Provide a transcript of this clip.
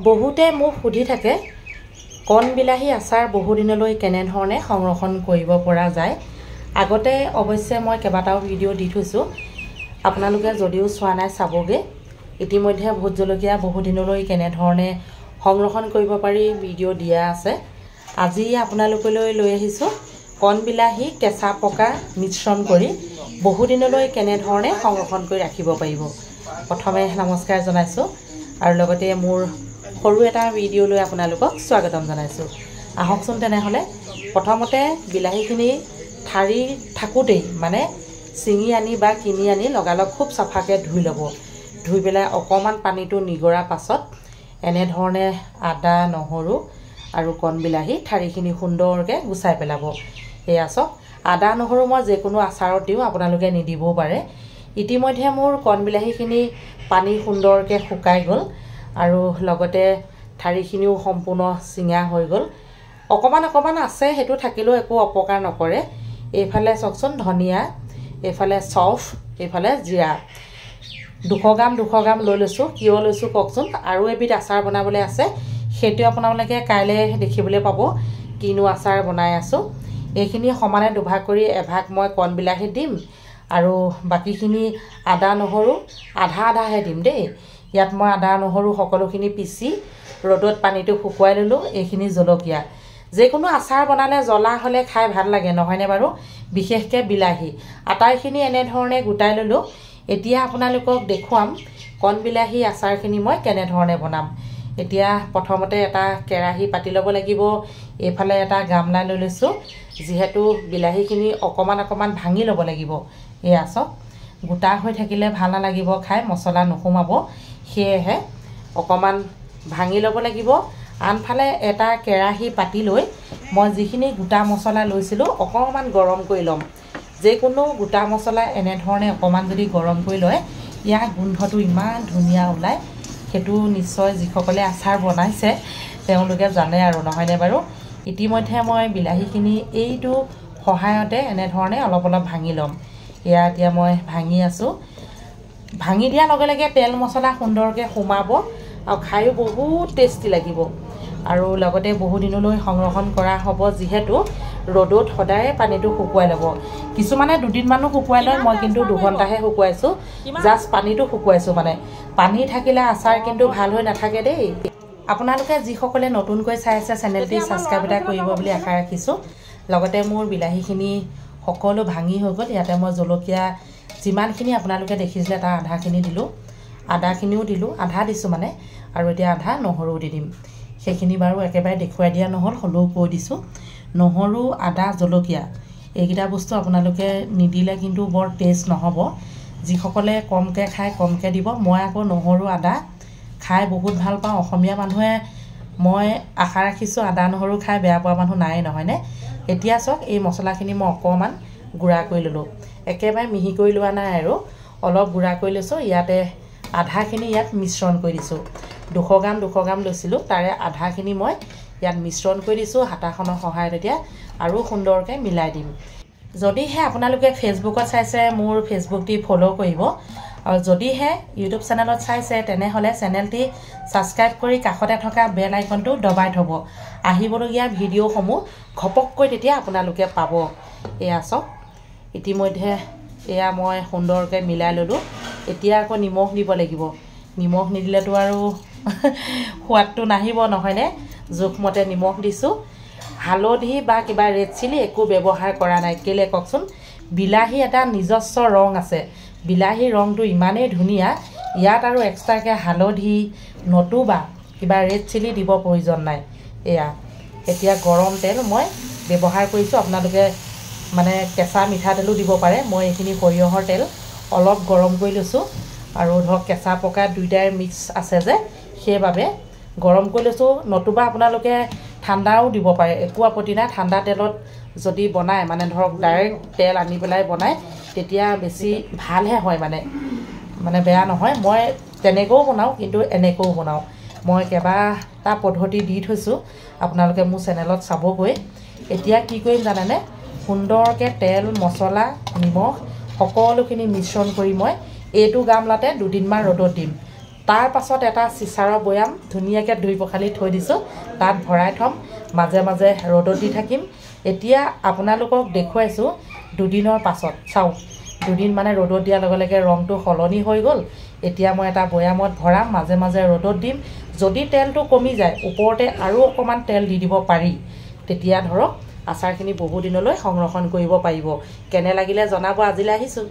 বহুতে মোক সুধি থাকে কণ বিলাহী আচাৰ বহুদিনলৈ কেনেধৰণে সংৰক্ষণ কৰিব পৰা যায়। আগতে অৱশ্যে মই কেইবাটাও ভিডিঅ' দি থৈছোঁ, আপোনালোকে যদিও চোৱা নাই চাবগৈ। ইতিমধ্যে ভোট জলকীয়া বহুদিনলৈ কেনেধৰণে সংৰক্ষণ কৰিব পাৰি ভিডিঅ' দিয়া আছে। আজি আপোনালোকলৈ লৈ আহিছোঁ কণ বিলাহী কেঁচা পকা মিশ্ৰণ কৰি বহুদিনলৈ কেনেধৰণে সংৰক্ষণ কৰি ৰাখিব পাৰিব। প্ৰথমে নমস্কাৰ জনাইছোঁ আৰু লগতে মোৰ সৰু এটা ভিডিঅ' লৈ আপোনালোকক স্বাগতম জনাইছোঁ। আহকচোন তেনেহ'লে প্ৰথমতে বিলাহীখিনি ঠাৰি থাকোঁতেই মানে ছিঙি আনি বা কিনি আনি লগালগ খুব চাফাকৈ ধুই ল'ব। ধুই পেলাই অকণমান পানীটো নিগৰা পাছত এনেধৰণে আদা নহৰু আৰু কণ বিলাহী ঠাৰিখিনি সুন্দৰকৈ গুচাই পেলাব। এয়া চাওক, আদা নহৰু মই যিকোনো আচাৰত দিওঁ, আপোনালোকে নিদিবও পাৰে। ইতিমধ্যে মোৰ কণ বিলাহীখিনি পানী সুন্দৰকৈ শুকাই গ'ল আৰু লগতে ঠাৰিখিনিও সম্পূৰ্ণ ছিঙা হৈ গ'ল। অকণমান অকণমান আছে, সেইটো থাকিলেও একো অপকাৰ নকৰে। এইফালে চাওকচোন ধনিয়া, এইফালে চফ, এইফালে জিৰা, 200 গ্ৰাম 200 গ্ৰাম লৈ লৈছোঁ। কিয় লৈছোঁ কওকচোন? আৰু এবিধ আচাৰ বনাবলৈ আছে, সেইটো আপোনালোকে কাইলৈ দেখিবলৈ পাব কিনো আচাৰ বনাই আছোঁ। এইখিনি সমানে দুভাগ কৰি এভাগ মই কণ বিলাহী দিম আৰু বাকীখিনি আদা নহৰু আধা আধাহে দিম দেই। ইয়াত মই আদা নহৰু সকলোখিনি পিচি ৰ'দত পানীটো শুকুৱাই ল'লোঁ। এইখিনি জলকীয়া, যিকোনো আচাৰ বনালে জ্বলা হ'লে খাই ভাল লাগে নহয়নে বাৰু? বিশেষকৈ বিলাহী। আটাইখিনি এনেধৰণে গোটাই ল'লোঁ। এতিয়া আপোনালোকক দেখুৱাম কণ বিলাহী আচাৰখিনি মই কেনেধৰণে বনাম। এতিয়া প্ৰথমতে এটা কেৰাহী পাতি ল'ব লাগিব। এইফালে এটা গামলা লৈ লৈছোঁ, যিহেতু বিলাহীখিনি অকণমান অকণমান ভাঙি ল'ব লাগিব। এয়া চাওক, গোটা হৈ থাকিলে ভাল নালাগিব খাই, মছলা নোসোমাব, সেয়েহে অকণমান ভাঙি ল'ব লাগিব। আনফালে এটা কেৰাহী পাতি লৈ মই যিখিনি গোটা মছলা লৈছিলোঁ অকণমান গৰম কৰি ল'ম। যিকোনো গোটা মছলা এনেধৰণে অকণমান যদি গৰম কৰি লয়, ইয়াৰ গোন্ধটো ইমান ধুনীয়া ওলায়। সেইটো নিশ্চয় যিসকলে আচাৰ বনাইছে তেওঁলোকে জানে আৰু, নহয়নে বাৰু? ইতিমধ্যে মই বিলাহীখিনি এইটো সহায়তে এনেধৰণে অলপ অলপ ভাঙি ল'ম। এয়া এতিয়া মই ভাঙি আছোঁ। ভাঙি দিয়াৰ লগে লগে তেল মছলা সুন্দৰকৈ সোমাব আৰু খায়ো বহুত টেষ্টি লাগিব। আৰু লগতে বহুদিনলৈ সংৰক্ষণ কৰা হ'ব, যিহেতু ৰ'দত সদায় পানীটো শুকুৱাই ল'ব। কিছুমানে দুদিনমানো শুকুৱাই লয়, মই কিন্তু 2 ঘণ্টাহে শুকুৱাইছোঁ, জাষ্ট পানীটো শুকুৱাইছোঁ। মানে পানী থাকিলে আচাৰ কিন্তু ভাল হৈ নাথাকে দেই। আপোনালোকে যিসকলে নতুনকৈ চাই আছে চেনেলটি ছাবস্ক্ৰাইব এটা কৰিব বুলি আশা ৰাখিছোঁ। লগতে মোৰ বিলাহীখিনি সকলো ভাঙি হৈ গ'ল। ইয়াতে মই জলকীয়া যিমানখিনি আপোনালোকে দেখিছিলে তাৰ আধাখিনি দিলোঁ, আদাখিনিও দিলোঁ, আধা দিছোঁ মানে, আৰু এতিয়া আধা নহৰুও দি দিম। সেইখিনি বাৰু একেবাৰে দেখুৱাই দিয়া নহ'ল, হ'লেও কৈ দিছোঁ। নহৰু, আদা, জলকীয়া এইকেইটা বস্তু আপোনালোকে নিদিলে কিন্তু বৰ টেষ্ট নহ'ব। যিসকলে কমকৈ খায় কমকৈ দিব। মই আকৌ নহৰু আদা খাই বহুত ভাল পাওঁ। অসমীয়া মানুহে মই আশা ৰাখিছোঁ আদা নহৰু খাই বেয়া পোৱা মানুহ নাই, নহয়নে? এতিয়া চাওক, এই মছলাখিনি মই অকণমান গুড়া কৰি ল'লোঁ। একেবাৰে মিহি কৰি লোৱা নাই আৰু অলপ গুড়া কৰি লৈছোঁ। ইয়াতে আধাখিনি ইয়াত মিশ্ৰণ কৰি দিছোঁ। 200 গ্ৰাম 200 গ্ৰাম লৈছিলোঁ, তাৰে আধাখিনি মই ইয়াত মিশ্ৰণ কৰি দিছোঁ হাতাখনৰ সহায়ত। এতিয়া আৰু সুন্দৰকৈ মিলাই দিম। যদিহে আপোনালোকে ফেচবুকত চাইছে মোৰ ফেচবুকটি ফ'ল' কৰিব, আৰু যদিহে ইউটিউব চেনেলত চাইছে তেনেহ'লে চেনেলটি ছাবস্ক্ৰাইব কৰি কাষতে থকা বেল আইকনটো দবাই থ'ব। আহিবলগীয়া ভিডিঅ'সমূহ ঘপককৈ তেতিয়া আপোনালোকে পাব। এয়া চাওক, ইতিমধ্যে এয়া মই সুন্দৰকৈ মিলাই ল'লোঁ। এতিয়া আকৌ নিমখ দিব লাগিব। নিমখ নিদিলেতো আৰু সোৱাদটো নাহিব, নহয়নে? জোখমতে নিমখ দিছোঁ। হালধি বা কিবা ৰেড চিলি একো ব্যৱহাৰ কৰা নাই। কেলৈ কওকচোন? বিলাহী এটা নিজস্ব ৰং আছে। বিলাহীৰ ৰংটো ইমানেই ধুনীয়া, ইয়াত আৰু এক্সট্ৰাকৈ হালধি নতুবা কিবা ৰেড চিলি দিব প্ৰয়োজন নাই। এয়া এতিয়া গৰম তেল মই ব্যৱহাৰ কৰিছোঁ। আপোনালোকে মানে কেঁচা মিঠাতেলো দিব পাৰে। মই এইখিনি সৰিয়হৰ তেল অলপ গৰম কৰি লৈছোঁ, আৰু ধৰক কেঁচা পকা দুইটাই মিক্স আছে যে, সেইবাবে গৰম কৰি লৈছোঁ। নতুবা আপোনালোকে ঠাণ্ডাও দিব পাৰে, একো আপত্তি নাই। ঠাণ্ডা তেলত যদি বনায়, মানে ধৰক ডাইৰেক্ট তেল আনি পেলাই বনায়, তেতিয়া বেছি ভালহে হয়, মানে বেয়া নহয়। মই তেনেকৈও বনাওঁ, কিন্তু এনেকৈও বনাওঁ। মই কেইবাটা পদ্ধতি দি থৈছোঁ, আপোনালোকে মোৰ চেনেলত চাবগৈ। এতিয়া কি কৰিম জানেনে? সুন্দৰকৈ তেল মছলা নিমখ সকলোখিনি মিশ্ৰণ কৰি মই এইটো গামলাতে দুদিনমান ৰ'দত দিম। তাৰ পাছত এটা চিচাৰৰ বৈয়াম ধুনীয়াকৈ ধুই পখালি থৈ দিছোঁ, তাত ভৰাই থ'ম, মাজে মাজে ৰ'দত দি থাকিম। এতিয়া আপোনালোকক দেখুৱাইছোঁ দুদিনৰ পাছত, চাওক দুদিন মানে ৰ'দত দিয়াৰ লগে লগে ৰংটো সলনি হৈ গ'ল। এতিয়া মই এটা বৈয়ামত ভৰাম, মাজে মাজে ৰ'দত দিম। যদি তেলটো কমি যায় ওপৰতে আৰু অকণমান তেল দি দিব পাৰি, তেতিয়া ধৰক আচাৰখিনি বহুদিনলৈ সংৰক্ষণ কৰিব পাৰিব। কেনে লাগিলে জনাব। আজিলৈ আহিছোঁ।